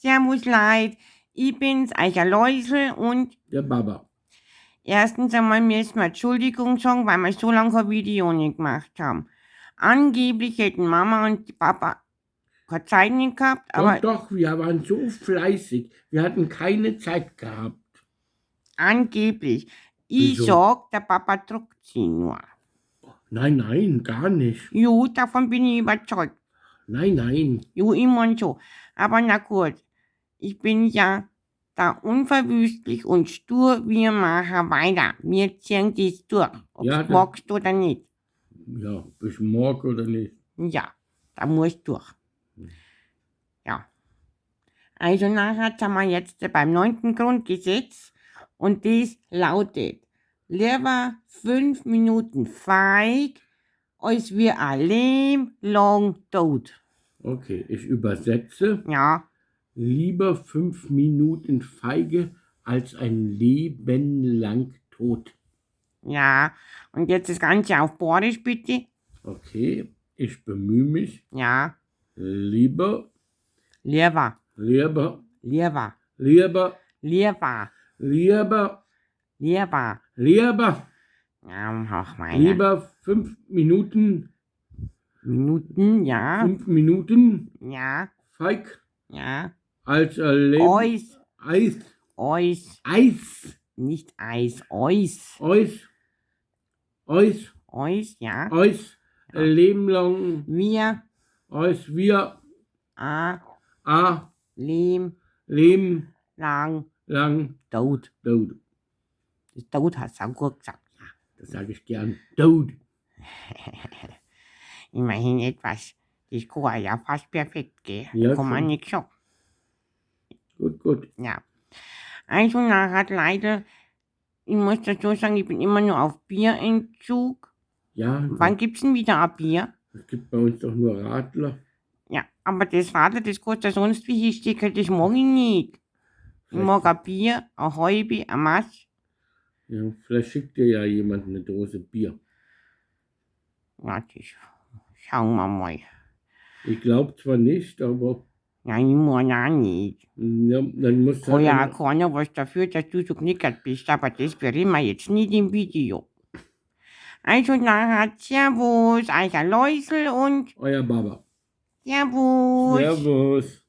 Servus Leid, ich bin's, eicher Läusel und der Baba. Erstens einmal müssen wir Entschuldigung sagen, weil wir so lange kein Video nicht gemacht haben. Angeblich hätten Mama und Papa keine Zeit nicht gehabt, aber Doch, doch, wir waren so fleißig. Wir hatten keine Zeit gehabt. Angeblich. Ich Wieso? sag, der Papa druckt sie nur. Nein, nein, gar nicht. Jo, davon bin ich überzeugt. Nein, nein. Jo, immer so. Aber na gut, ich bin ja da unverwüstlich und stur, wir machen weiter. Wir ziehen das durch, ob Ja, du magst oder nicht. Ja, ob ich mag oder nicht. Ja, da muss durch. Ja. Also nachher sind wir jetzt beim 9. Grundgesetz und das lautet, lieber 5 Minuten feig, als wir ein Leben lang tot. Okay, ich übersetze. Ja. Lieber 5 Minuten feige als ein Leben lang tot. Ja, und jetzt das Ganze auf Bayerisch, bitte. Okay, ich bemühe mich. Ja. Lieber. Lieber. Lieber. Lieber. Lieber. Lieber. Lieber. Lieber. Lieber. Ja, ach meine. Lieber 5 Minuten. Minuten, ja. 5 Minuten. Ja. Feig. Ja. Als ein Leben. Eis. Eis. Eis. Eis. Nicht Eis, Eis. Eis. Eis. Eis, ja. Eis. Ja. Ein Leben lang. Wir. Eis, wir. A. A. Leben. Leben. Lang. Lang. Tot. Tot. Das Tot hast du auch gut gesagt, ja. Das sage ich gern. Tot. Immerhin etwas. Das kann ja fast perfekt, gell? Ja, kann man schon. nicht sagen. Gut, gut. Ja. Also nachher leider, ich muss dazu sagen, ich bin immer nur auf Bierentzug. Ja. Wann gibt's denn wieder ein Bier? Es gibt bei uns doch nur Radler. Ja, aber das Radler, das kostet ja sonst wie Histickel, das mag ich nicht. Ich Vielleicht mag ein Bier, ein halbe, ein Maß. Ja, vielleicht schickt dir ja jemand eine Dose Bier. Ja, das schauen wir mal. Ich glaub zwar nicht, aber Nein, ich meine auch nicht. Ja, dann musst du Kann halt ja immer auch keiner was dafür, dass du so knickert bist, aber das bereden wir jetzt nicht im Video. Also nachher, Servus, euer Läusel und euer Baba. Servus. Servus.